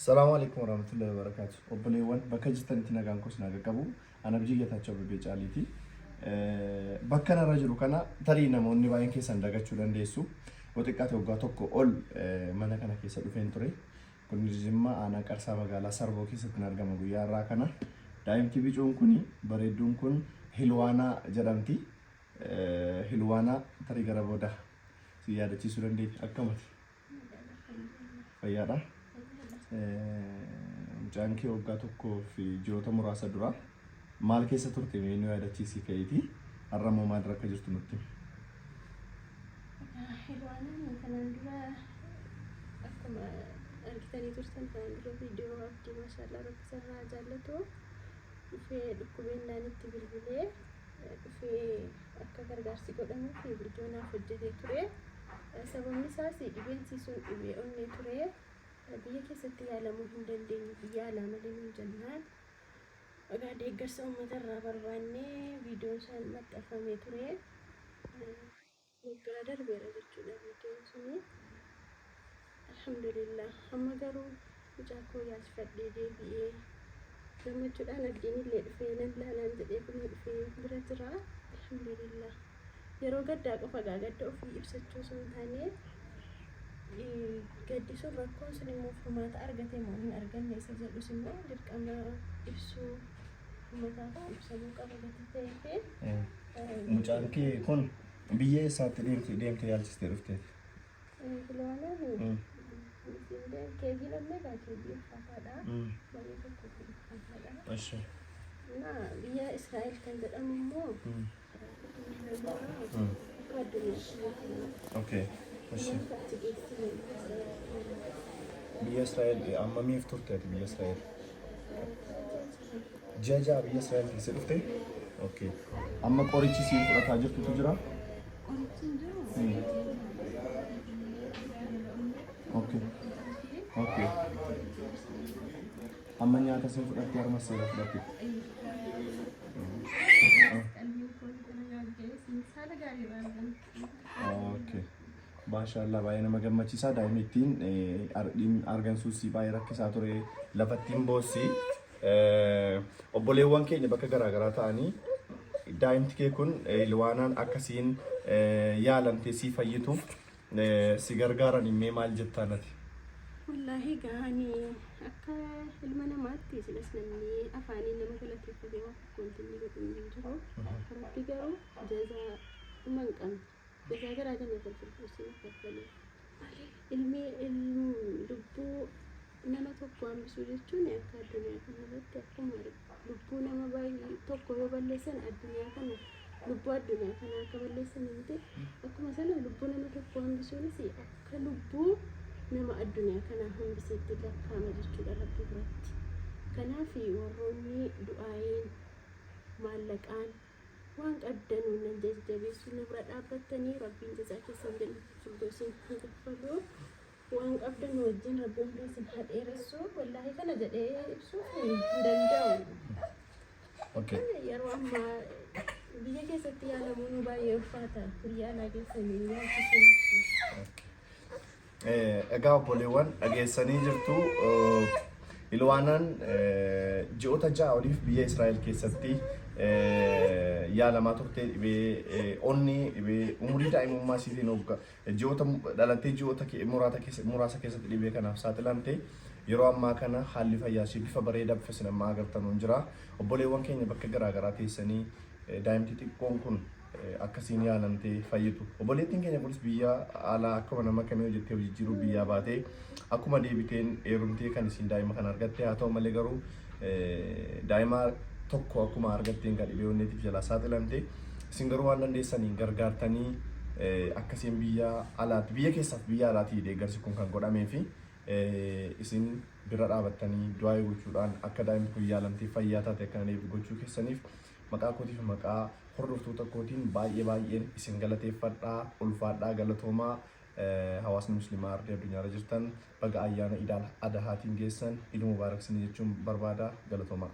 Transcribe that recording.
Salaamu alaikum warahmatullahi wabarakatuh. Obboleewwan bakka jirtanitti nagaan koo isin haa qaqqabu. Ana Abdii Geetaachoo Abbabee Caaliiti. Bakka narra jiru kana tarii namoonni baay'een keessan dagachuu dandeessu. Yoo xiqqaate waggaa tokko ol mana kana keessa dhufeen ture. Kun Jimmaa aanaa Qarsaa magaalaa Sarboo keessatti argama guyyaa har'aa kana. Daa'imti bicuun kun bareedduun kun Hilwaanaa jedhamti. Hilwaanaa tarii gara booda si yaadachiisuu dandeenya. Akkamati? Fayyaadha. Mucaan kee waggaa tokkoo fi ji'oota muraasa dura maal keessa turte mee nu yaadachiisii ka'iiti. Har'a immoo maalirra akka jirtu nutti himi. Hilwaanaan kanaan dura akkuma argitanii turtan kanaan dura viidiyoo abdii maashaallaa rabbi sarraa jaallatu dhufee dhukkubeennaan itti bilbilee dhufee akka gargaarsi godhamuuf viidiyoo naaf hojjetee ture. Sababni isaas dhibeen isii sun dhibee onnee ture. Biyya keessatti yaalamuu hin dandeenyu biyya alaa malee nuun jennaan. Egaa deeggarsa uummata irraa barbaannee viidiyoon isaan maxxanfamee ture. Waggaa darbeera jechuudha viidiyoon suni. Alhamdulillah amma garuu mucaa koo yaalchifadhee deebi'ee gammachuudhaan abdiin illee dhufee nan laalaan jedhee kunoo dhufee bira jira. Alhamdulillah yeroo gaddaa qofa gaa gadda ofii ibsachuu osoo hin taane gaddi sun rakkoon sun immoo furmaata argate moo hin arganne isa jedhus immoo dirqama ibsuu uummataaf ibsamuu qaba gatii ta'ee fi Mucaan kee kun biyya eessaatti deemte deemte yaalchistee dhufteeti? Filaanaan keeziin onnee gaa keezii ulfaataadha. Baay'ee tokko ulfaataadha. Eshi. Na biyya Israa'el kan jedhamu immoo akka addunyaatti beekama. Okay. Eshi. Kanaaf achi geessine biyya Israa'el. Biyya Israa'el ammamiif turte ati biyya Israa'el? Ji'a 6 biyya Israa'el teessee dhufte? Okay. Amma qorichi siin fudhataa jirtutu jira? Qorichi hin jiru. Okay. Okay. Amma nyaata siin fudhattee harma seera fudhatte. Qalbiin koo kana gagga'ee saala gaarii irraa argamti. Okay. Maashaallah baay'ee nama gammachiisa. Daa'imni ittiin argansuus baay'ee rakkisaa ture. Lafattiin boossi. Obboleewwan keenya bakka garaagaraa ta'anii daa'imti kee kun Ilwaanaan akkasiin yaalamtee sii fayyitu si gargaaran mee maal jettaan ati? Wallaahi gahani akka ilma namaatti silas namni afaaniin nama galateeffatee waa tokko wanti inni godhu hin jiru. Rabbi garuu jazaa dhuma hin qabne. Jazaa garaa jannatal firdawsiin kaffaluuf. Ilmi lubbuu nama tokko hambisuu jechuun akka addunyaa kana irratti akkuma lubbuu nama baay'ee tokko yoo balleessan addunyaa kana lubbuu addunyaa kana akka balleessan miti akkuma sana lubbuu nama tokko hambisuunis akka lubbuu nama addunyaa kana hambiseetti lakkaa'ama jechuudha rabbi biratti. Kanaaf warroonni du'aayiin maallaqaan Waan qabdanuun nan jajjabeessu na bira dhaabbattanii rabbiin jazaa keessan jannatul firdawsiin haa kaffalu. Waan qabdan wajjin rabbi umrii isin haa dheeressu. Wallaahi kana jedhee ibsuuf hin danda'u. Okay. Yeroo ammaa biyya keessatti yaalamuun baay'ee ulfaata. Biyya alaa geessanii yaalchisuun. Egaa obboleewwan dhageessanii jirtu Ilwaanaan ji'oota 6 oliif biyya Israa'el keessatti yaalamaa turte dhibee onnee dhibee umurii daa'imummaa isiitiin hogga ji'oota dhalattee ji'oota muraasa keessatti dhibee kanaaf saaxilamte yeroo ammaa kana haalli fayyaa ishee bifa bareedaa bifa isin ammaa agartanuun jira obboleewwan keenya bakka garaagaraa teessanii daa'imti xiqqoon kun akkasiin yaalamtee fayyitu. Obboleettiin keenya kunis biyya alaa akkuma nama kamii hojjettee hojii jijjiiruu biyyaa baatee akkuma deebiteen heerumtee kan isiin daa'ima kana argatte haa ta'u malee garuu daa'ima tokko akkuma argatteen kan dhibee onneetiif jalaa saaxilamte isin garuu waan dandeessaniin gargaartanii akkasiin biyya alaatti biyya keessaaf biyya alaatii deeggarsi kun kan godhamee fi isin bira dhaabattanii du'aa gochuudhaan akka daa'imni kun yaalamtee fayyaa taate akka deebitu gochuu keessaniif Maqaa kootii fi maqaa hordoftoota kootiin baay'ee baay'een isin galateeffadha. Ulfaadhaa galatoomaa. Hawaasni musliimaa ardii addunyaarra jirtan baga ayyaana Idaal Adahaatiin geessan. Iid Mubaarak isin jechuun barbaada. Galatoomaa.